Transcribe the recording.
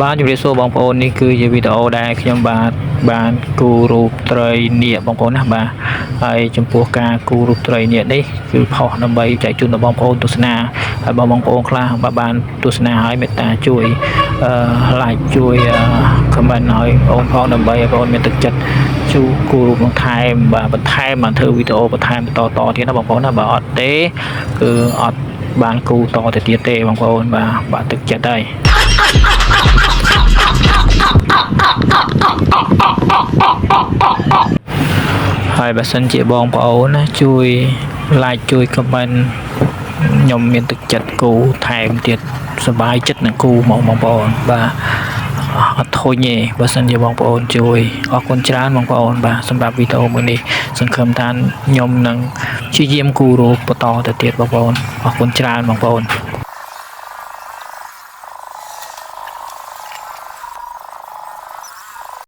បាទជម្រាបសួរបងប្អូននេះគឺជាវីដេអូដែលខ្ញុំបាទបានគូររូបត្រីនាគបងប្អូនណាបាទហើយចំពោះការគូររូបត្រីនាគនេះគឺផុសដើម្បីចែកជូនដល់បងប្អូនទស្សនាហើយបងបងប្អូនខ្លះបាទបានទស្សនាហើយមេត្តាជួយអឺ like ជួយ comment ឲ្យបងប្អូនផងដើម្បីឲ្យបងប្អូនមានទឹកចិត្តជួគូររូបបន្ថែមបាទបន្ថែមបានធ្វើវីដេអូបន្ថែមបន្តតទៀតណាបងប្អូនណាបើអត់ទេគឺអត់បានគូរតទៅទៀតទេបងប្អូនបាទបាក់ទឹកចិត្តហើយ ហើយបើសិនជាបងប្អូនណាជួយ like ជួយ comment ខ្ញុំមានទឹកចិត្តគូរថែមទៀតសប្បាយចិត្តនឹងគូរហ្មងបងប្អូនបាទអត់ធុញទេបើសិនជាបងប្អូនជួយអរគុណច្រើនបងប្អូនបាទសម្រាប់វីដេអូមួយនេះសង្ឃឹមថាខ្ញុំនឹងព្យាយាមគូររូបបន្តទៅទៀតបងប្អូនអរគុណច្រើនបងប្អូន។